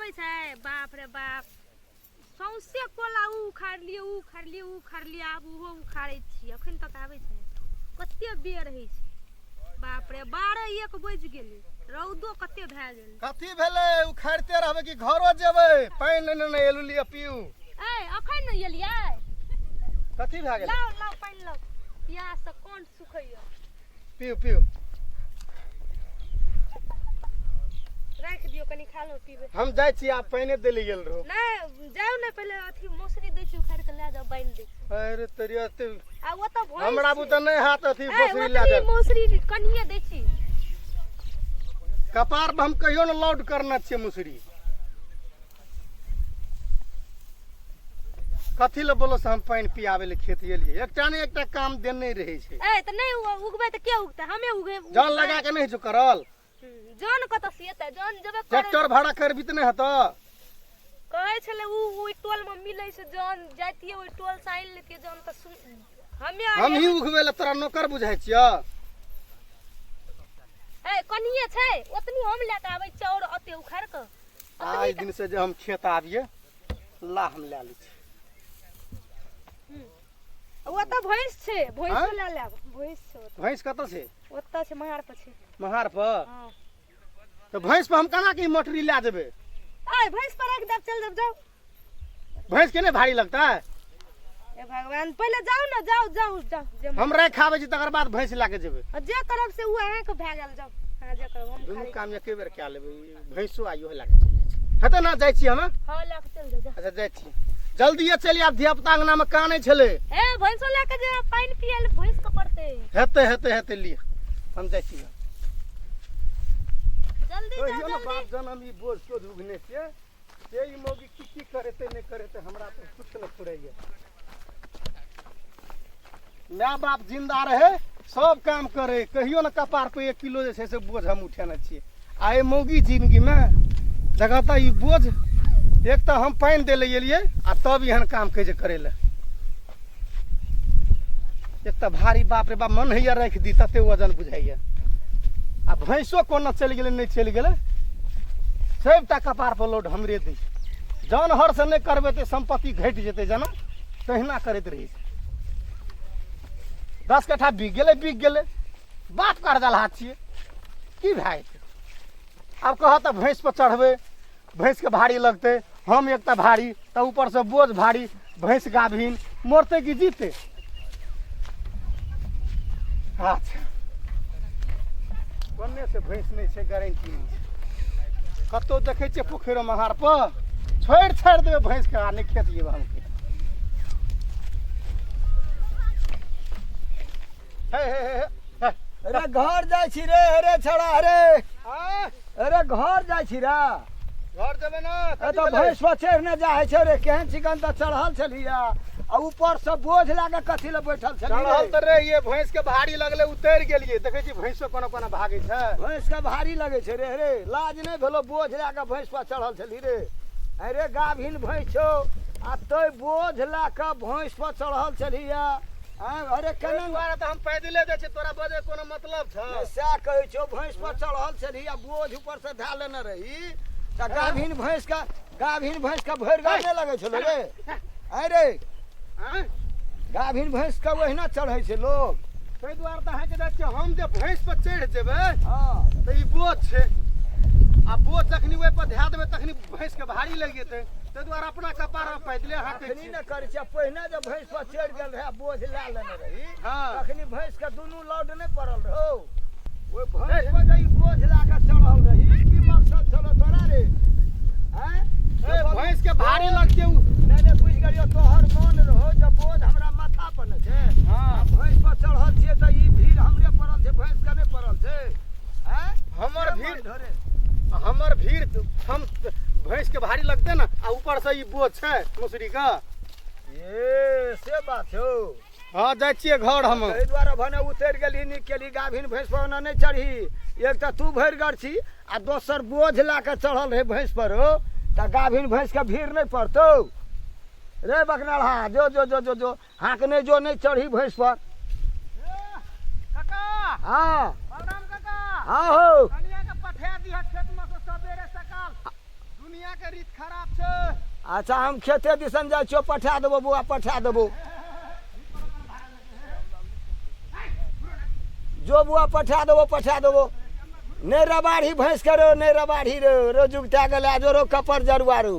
आबै छै बाप रे बाप सौंसे कोला उ उखाड़लियै उ उखाड़लियै उ उखाड़लियै आब ओहो उखाड़ै छियै अखन तक आबै छै कते बेर होइ छै बाप रे 12 1 बजि गेलै रौदो कते भए गेलै कथी भेलै उखाड़िते रहबै कि घरो जेबै पानि नहि ने एलू लिअ पीऊ ए अखन ने एलियै कथी भए गेलै लाउ लाउ पानि लाउ प्यास से कंठ सुखैया पीऊ पीऊ राखि दियौ कनि खा लो पीबै हम जाइ छी आब पानि देली गेल रहौ नहि जाउ ने पहिले अथी मौसरी दै छी उखाड़ि कऽ लए जाउ बान्हि दै छी अरे तेरी अते आ ओतऽ भैंस हमरा छै। बुते नहि हाथ अथी ए, बोसरी लए ओतनी जायब मौसरी कनिये दै छी कपार पर हम कहियो ने लोड करने छियै मुसरी कथी लए बोलो से हम पानि पियाबै लए खेत एलियै एकटा ने एकटा काम देने रहै छै ए तऽ नहि उगबै तऽ के उगतै हमे उगे जन लगा के नहि छौ करल जन कतऽ से एतै जन जेबे करै ट्रैक्टर भाड़ा करबी तऽ नहि हेतौ कहै छलै उ ओहि टोल मे मिलै छै जन जाइतियै ओहि टोल से आनि लेतियै जन तऽ सुन हमे हम ही उगबै लए तोरा नौकर बुझाइ छियौ ए कनिये छै ओतनी हम लए कऽ आबै चाउर ओते उखाड़ि कऽ आइ दिन से जे हम खेत आबियै ला हम लए लै छी ओतऽ भैंस छै भैंसो आँय? लए लेब भैंस छै ओतऽ भैंस कतऽ छै ओतऽ छै महार पर छै महार पर हँ तऽ भैंस पर हम केना के ई मोटरी लए जेबै आय भैंस पर राखि देब चल देब जाउ भैंस के नहि भारी लगतै ए भगवान पहिले जाउ ने जाउ जाउ जाउ जे हम राखि आबै छी तकर बाद भैंस लए के जेबै आ जे करब से ओ अहाँके भए गेल जाउ अहाँ जे करब हम दुनू खाली काम एके बेर कए लेबै भैंसो आइयो लए के चलि जाइ छी हेतै ने जाइ छी हम हँ लए के चलि जाउ जाउ अच्छा जाइ छी जल्दिए चलि आब धियापुता अंगनामे कानै छलै ए भैंसो लए के जे पानि पियै लए भैंस के पड़तै हेतै हेतै हेतै लिअ हम जाइ छी जल्दी जाउ कहियो ने जल्दी बाप जनम ई बोझ तोझ उघने छियै से ई मौगी की की करेतै नहि करेतै हमरा तऽ किछु नहि फुरैए माय बाप जिन्दा रहे सब काम करे कहियो ने कपार पर 1 किलो जे छै से बोझ हम उठेने छियै आ एहि मौगी जिन्दगीमे जगह तऽ ई बोझ एक तऽ हम पानि दै लए एलियै आ तब एहन काम कहै छै करै लए एक तऽ भारी बाप रे बाप मन होइए राखि दी तते वजन बुझाइए आ भैंसो कोना चलि गेलै नहि चलि गेलै सबटा कपार पर लोड हमरे दै छै जन हर से नहि करबै तऽ सम्पत्ति घटि जेतै जेना तहिना करैत रहै छै 10 कट्ठा बिक गेलै बिक गेलै बाप कर्जा हाथ छियै की भए जेतै आब कहऽ तऽ भैंस पर चढ़बै भैंसके भारी लगतै हम एकटा भारी तऽ ऊपरसँ बोझ भारी भैंस गाभिन मरतै कि जीतै अच्छा कोने से भैंस नहि छै गारंटी नहि छै कतहु देखै छियै पोखरि महार पर छोड़ि छाड़ि देबै भैंसके आ नहि खेत जेबै हम हे हे हे हे अरे घर जाइ छी रे अरे छड़ा अरे आ अरे घर जाइ छी रे घर जेबै ने ए तऽ भैंस पर चढ़ने जाइ छै रे केहन चिकन तऽ चढ़ल छलियै आ ऊपर से बोझ लए कऽ कथी लए बैठल छलियै चढ़ल तऽ रहियै भैंस के भारी लगलै उतरि गेलियै देखै छी भैंसो कोना कोना भागै छै भैंस के भारी लगै छै रे रे लाज नहि भेलो बोझ लए कऽ भैंस पर चढ़ल छली रे अरे गाभिन भैंस छौ आ तै बोझ लए कऽ भैंस पर चढ़ल छलियै आँय अरे केना केना दुआरे तऽ हम पैदले जाइ छियै तोरा बजै कोनो मतलब छौ नहि, सएह कहै छौ भैंस पर चढ़ल छलही आ बोझ ऊपर से धए लेने रही तऽ गाभिन भैंस के गाभिन भैंस के भरि गाड़ नहि लगै छलो रे आँय रे आँय गाभिन भैंस के ओहिना चढ़ै छै लोग ताहि दुआरे तऽ अहाँके जाइ छियै हम जे भैंस पर चढ़ि जेबै हँ तऽ ई बोझ छै आ बोझ जखनी ओहि पर धए देबै तखनी भैंस के भारी लागि जेतै ताहि दुआरे अपना कपार पर पैदले हाँकै अखनी छियै ने करै छियै पहिने जे भैंस पर चढ़ि गेल रहै आ बोझ लए लेने रही हँ। तखनी भैंस के दुनू लौड नहि पड़ल रहौ ओहि भैंस पर जे ई बोझ लए कऽ चढ़ल रही की मकसद छलो तोरा रे आँय ए, भैंस के भारी लगतै उ नहि नहि बुझि गेलियौ तोहर मन रहौ जे बोझ हमरा माथा पर ने छै हँ आ भैंस पर चढ़ल छियै तऽ ई भीड़ हमरे पड़ल छै भैंस के नहि पड़ल छै आँय हमर से भीड़ मन धरे हमर भीड़ हम भैंस के भारी लगतै ने आ ऊपर से ई बोझ छै मसुरी के ए से बात छौ हँ जाइ छियै घर हम एहि दुआरे भने उतरि गेलही नीक केलही गाभिन भैंस पर ओना नहि चढ़ी एक तऽ तू भरिगर छी आ दोसर बोझ लए कऽ चढ़ल रहै भैंस पर हो तऽ गाभिन भैंसके भीड़ नहि पड़तौ रे बकनाढ़ा जो जो जो जो जो हाँक नहि जो नहि चढ़ी भैंस पर काका हँ प्रणाम काका हँ हो कनिया के पठा दिह खेत में से सवेरे सकाल दुनिया दुनिया के रीत खराब छै। अच्छा हम खेते दिसन जाइ छियौ, पठा देबो बौआ, पठा देबो। जो बुआ पठा देबो, पठा देबो। नहि रबाड़ी भैंस के रो, नहि रबाड़ी रो, रो जुगता गेलै जो रो कपर जरुआ रो।